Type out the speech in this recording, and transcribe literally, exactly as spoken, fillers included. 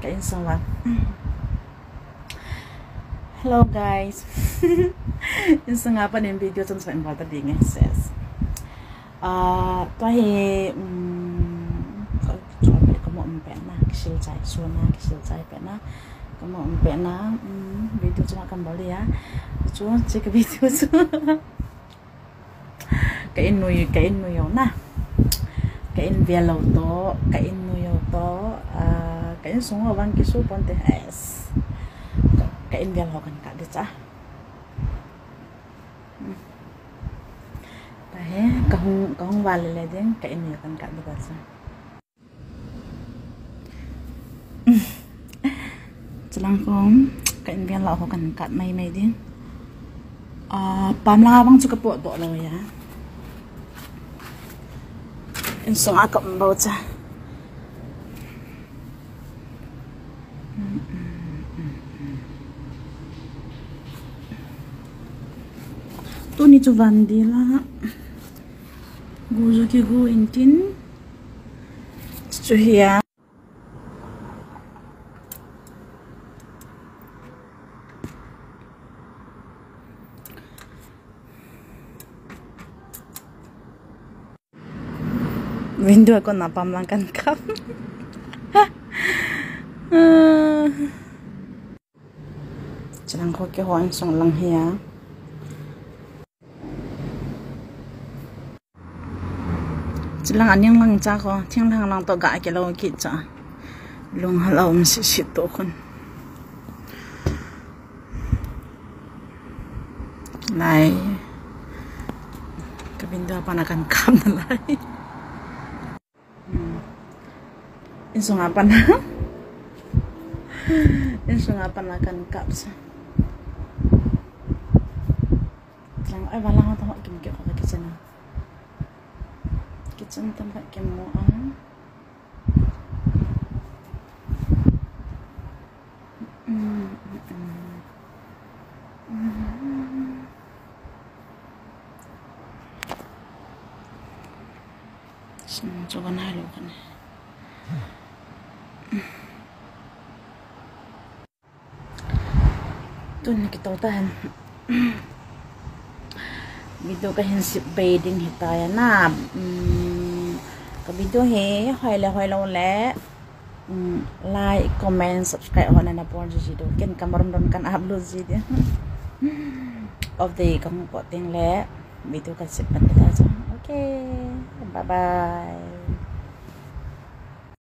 Ka insung uva. Hello guys. Insung a pat in video chomcha in bol ta ding e. Yes. Ah, tua hi, um, ka, ka, ka mo um pet na, kisil chai, suan na, kisil chai pet na. Ka mo um pet na, um, video chomcha kan bol ding a. Chu, chu ka video chu. Ka in nui, ka in nui u na. Ka in vel u to, ka in nui u to, ah, ka insung u vang kisu ponte. Yes. Ka, ka in vel ho kan kap ding cha. Hmm. Tahe, ka hung, ka hung val le le ding, ka in nui u kan kap ding cha. Chulang kong, ka in vel ho kan kap mai mai ding. Ah, pam lang a vang chu ka potdoh lou a. Insung a ka um bou cha. Tuni chu van ding la. Gu chu kigu in tin. Chu hi a. Window a kon a pam lang kan kap. Chulang kho keiho insung lang hi a. Chulang a ning lang cha kho, thinglhang lang to ga kilou kit cha. Lung hal a um sisi to khun. Lai. Ka window a pat a kan kap na lai. Hmm. Insung a pat a. Insung a pat a kan kap sa. Lang, ai, va lang, tama kim ke ko kitchen a. Kitchen tama kim mo a. Mm, mm, mm. Mm. Sum chu kan hai lo kan. Tun kito ta hen. Video ka hin sip bei ding hita ya na. Um, ka video hi hoi le hoi lou le. Um, like, comment, subscribe ho na na pon ji ji diu. Ken ka marum don kan upload ji ding. Of the ka hung pot ding le. Video ka sip pan ta cha. Okay. Bye bye.